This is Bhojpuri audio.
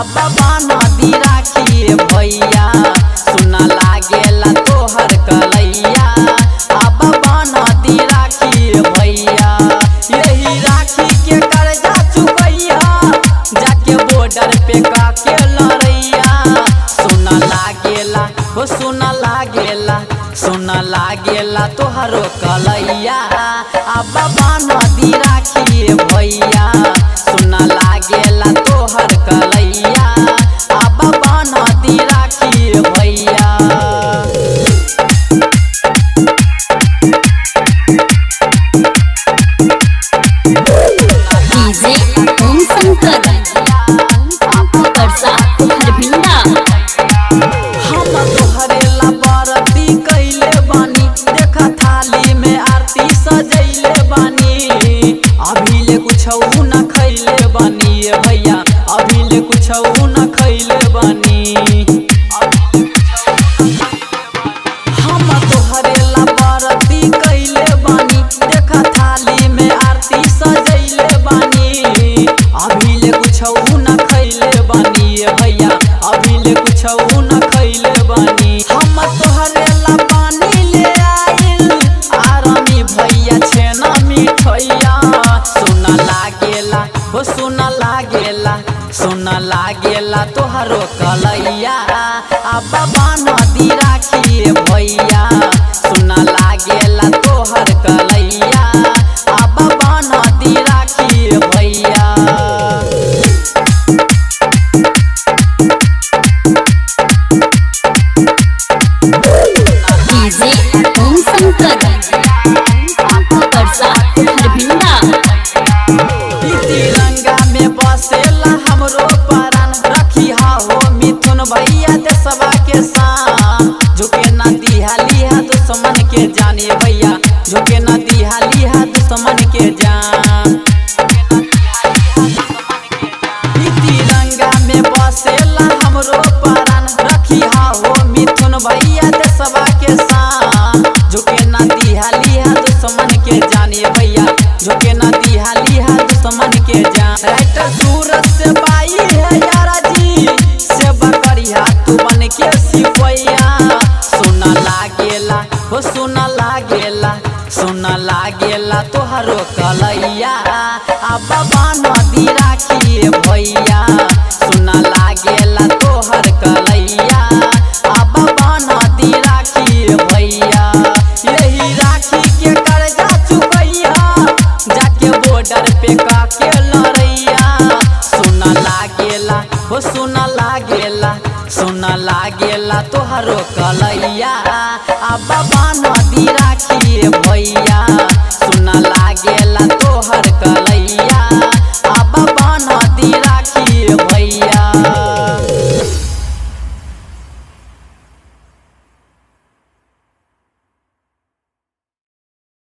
अब बान्ह राखी भैया, सुना लागेला तोहर कलैया। अब बान्ह राखी भैया, यही राखी के कर्जा चुकैया, जाके बॉर्डर पे काके लड़ैया। सुना लागेला हो सुना लागेला, सुना लागेला तोहरो कलैया। अब बान्ह राखी भैया, सुना लागेला तोहर कलैया। अब बान्ह राखी भैया। डीजे ओम शंकर, परसा हरभिंडा। हम तोहरे ला बरती कैले बानी, देखा थाली में आरती सजैले बानी। अभी ले कुछ न खैले बानी ए भैया, अभी ले कुछ न खैले बानी। हम तोहरे ला बरती कैले बानी, देखा थाली में आरती सजैले बानी। अभी ले कुछ न खैले बानी ए भैया, अभी ले कुछ न खैले बानी। हम तोहरे ला पानी ले आइल, आरामी भैया छेना मिठैया। सुना लागेला हो सुना लागेला, सुना लागेला तोहरो कलैया। अब बान्ह राखी भैया, सुना लागेला तोहर कलैया। अब बान्ह राखी भैया। डीजे ओम शंकर, परसा हरभिंडा। ई तिरंगा में बसेला हमरो परान, रखिहा हो मिथुन भैया देशवा के शान। झुके ना दिहा लिहा दुश्मन के जान ये भैया, झुके ना दिहा लिहा दुश्मन के जान। ई तिरंगा में बसेला हमरो परान, रखिहा हो मिथुन भैया देशवा के शान। झुके ना दिहा लिहा दुश्मन के जान ये भैया, झुके ना दिहा लिहा दुश्मन के जान। राइटर सूरज से बाई है यारा जी, सेवा करिहा तू बन के सिपैया। सुना लागेला हो सुना लागेला, सुना लागेला तोहरो कलैया। अब बान्ह राखी भैया, सुना लागेला तोहर कलैया। अब बान्ह राखी भैया, यही राखी के कर्जा चुकैया, जाके बॉर्डर पे काके लड़ैया। सुना लागेला हो सुना लागेला, सुना लागेला तोहरो कलैया। अब